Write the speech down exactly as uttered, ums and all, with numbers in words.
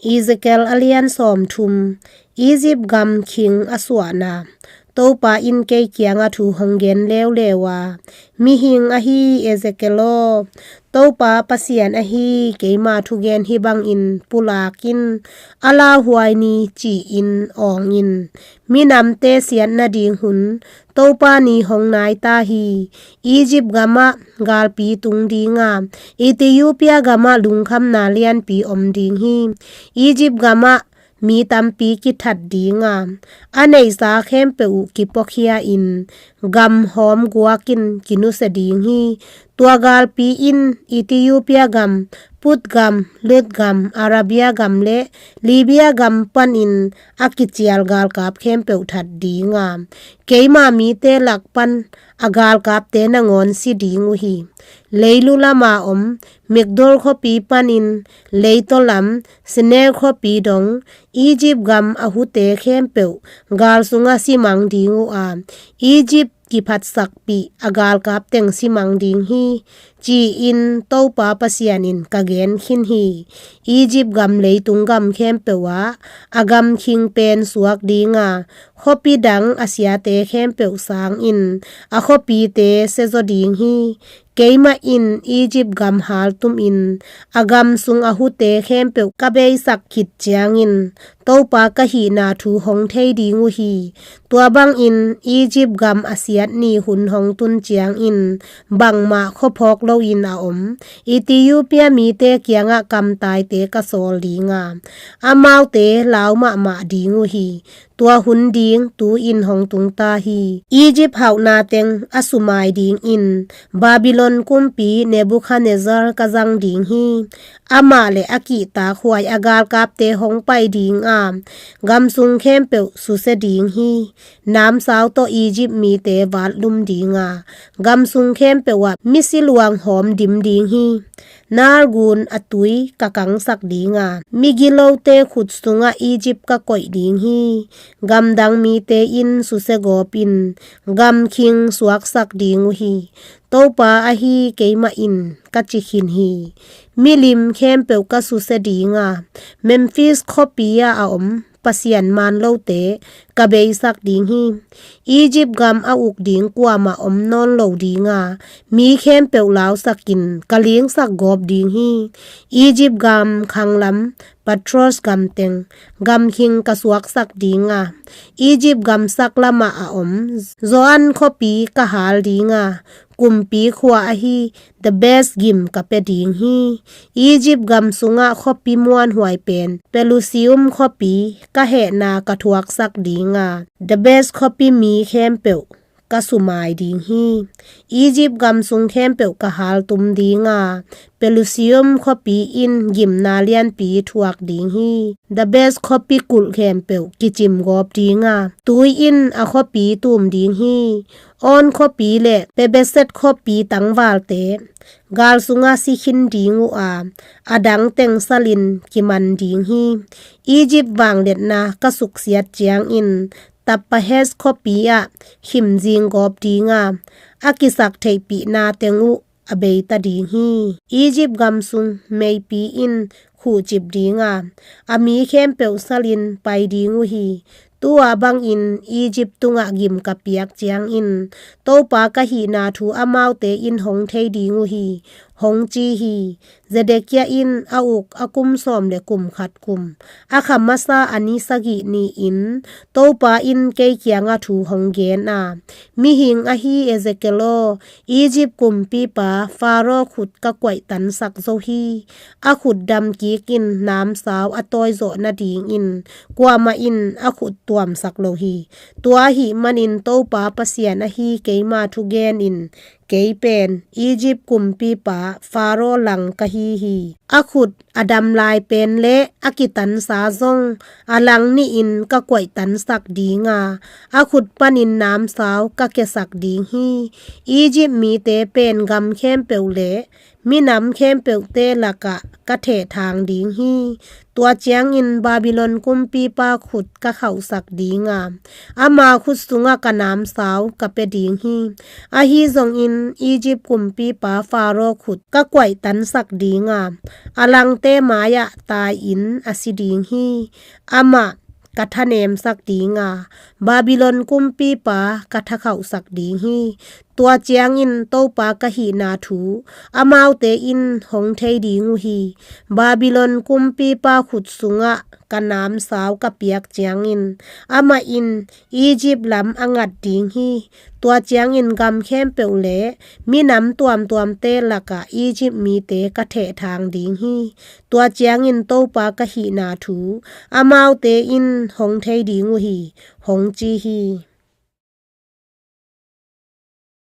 Ezekiel a lian sawmthum. Egypt gam khing a suahna. Topa in kei kiangah thu hong gen leuleu a, "Mihing ahi Ezekiel aw, Topa Pasian ahi keima thugen hih bangin pulak in, a lauhuai ni ci-in awng in. Minamte siat nading hun Topa ni hong nai ta hi. Egypt gamah galpi tung ding a, Ethiopia gamah lungkhamna lianpi om ding hi. Egypt gamah mi tampi kithat ding a, a neihsa khempeuh uh kipuakhia in, gam hawm guak in kinusia ding hi. Tua galpi in Ethiopia gam, Put gam, Lut gam, Arabia gam le Libya gam panin a kicial galkap khempeuh that ding a, keima mite lak pan a galkapte nangawn si ding uh hi. Leilu lama om Migdol khuapi panin leitaw lam Senir khuapi dong Egypt gam a hute khempeuh gal sungah simang ding uh a, Egypt kiphatsakpih a galkap teng simang ding hi," ci-in Topa Pasian in ka gen khin hi. Egypt gam leitung gam khempeuh ah a gam khing pen suak ding a, khuapi dang a siate khempeuh sang in a khuapite siazaw ding hi. Keimah in Egypt gam haltum in a gam sung a hute khempeuh ka beisak khit ciangin Topa ka hihna thu hong thei ding uh hi. Tua bangin Egypt gam a siat ni hun hong tun ciangin bangmah khuaphawk loin a om Ethiopia mite kiangah kamtaite ka sawl ding a, amaute lau mahmah ding uh hi. Tua hun ding tu-in hong tung ta hi. Egypt hauhna teng a sumai dingin Babylon kumpi Nebuchadnezzar ka zang ding hi. Amah le a kihtakhuai a galkapte hong pai ding a, gam sung khempeuh susia ding hi. Namsau tawh Egypt mite vatlum ding a, gam sung khempeuh ah misi luang hawm dim ding hi. Nile gun a tui ka kangsak ding a, migilote khut sungah Egypt ka koih ding hi. Gamdang mite in susia gawp in gam khing suaksak ding uh hi. Topa ahi keimah in ka ci khin hi. Milim khempeuh ka susia ding a, Memphis khuapi ah a om pasian manlote ka beisak ding hi. Egypt gam a uk ding kuamah om nawn lo ding a, mi khempeuh lausak in ka lingsak gawp ding hi. Egypt gam khanglam Patros gam teng gam khing ka suaksak ding a, Egypt gam saklamah a om Zoan khuapi ka hal ding a, kumpi khua ahi Thebes gim ka pia ding hi. Egypt gam sungah khuapi muanhuai pen Pelusium khuapi ka hehna ka thuaksak ding a, Thebes khuapi mi khempeuh ka sumai ding hi. Egypt gam sung khempeuh ka haltum ding a, Pelusium khuapi in gimna lianpi thuak ding hi. Thebes khuapi kulh khempeuh kicim gawp ding a, tui in a khuapi tum ding hi. On khuapi le Pibeset khuapi tangvalte gal sungah si khin ding uh a, a dang teng salin kiman ding hi. Egypt vangliatna ka suksiat ciangin Tahpanhes khuapi ah khimzing gawp ding a, a kisak theihpihna teng uh a beita ding hi. Egypt gam sung meipi in khuhcip ding a, a mi khempeuh salin pai ding uh hi. Tua bangin Egypt tungah gim ka piak ciangin Topa ka hihna thu amaute in hong thei ding uh hi, hong ci hi. Zedekiah in a uk a kum sawm le kum khat kum, a kha masa a ni sagih ni-in Topa in kei kiangah thu hong gen a, "Mihing ahi Ezekiel aw, Egypt kumpipa Pharaoh khut ka kuaihtansak zo hi. A khut dam kik in namsau a tawi zawh nadingin kuamah in a khut tuamsak lo hi. Tua ahih manin Topa Pasian ahi keima thugen in kei pen Egypt kumpipa Pharaoh lang ka hi hi. A khut a dam lai pen le a kitansa zong a lang nihin ka kuaihtansak ding a, a khut panin namsau ka kesak ding hi. Egypt mite pen gam khempeuh le minam khempeuhte lakah ka thehthang ding hi. Tua ciangin Babylon kumpipa khut ka khauhsak ding a, ama khut sungah ka namsau ka pia ding hi. Ahi zongin Egypt kumpipa Faro khut ka kuaihtansak ding a, a langte mai-ah tai-in a si ding hi. Amah ka thanemsak ding a, Babylon kumpipa ka thakhauhsak ding hi. Tua ciangin Topa ka hihna thu amaute in hong thei ding uh hi. Babylon kumpipa khut sungah ka namsau ka piak ciangin amah in Egypt lam a ngat ding hi. Tua ciangin gam khempeuh le minam tuamtuamte lakah Egypt mite ka thehthang ding hi. Tua ciangin Topa ka hihna thu amaute in hong thei ding uh hi, hong ci hi.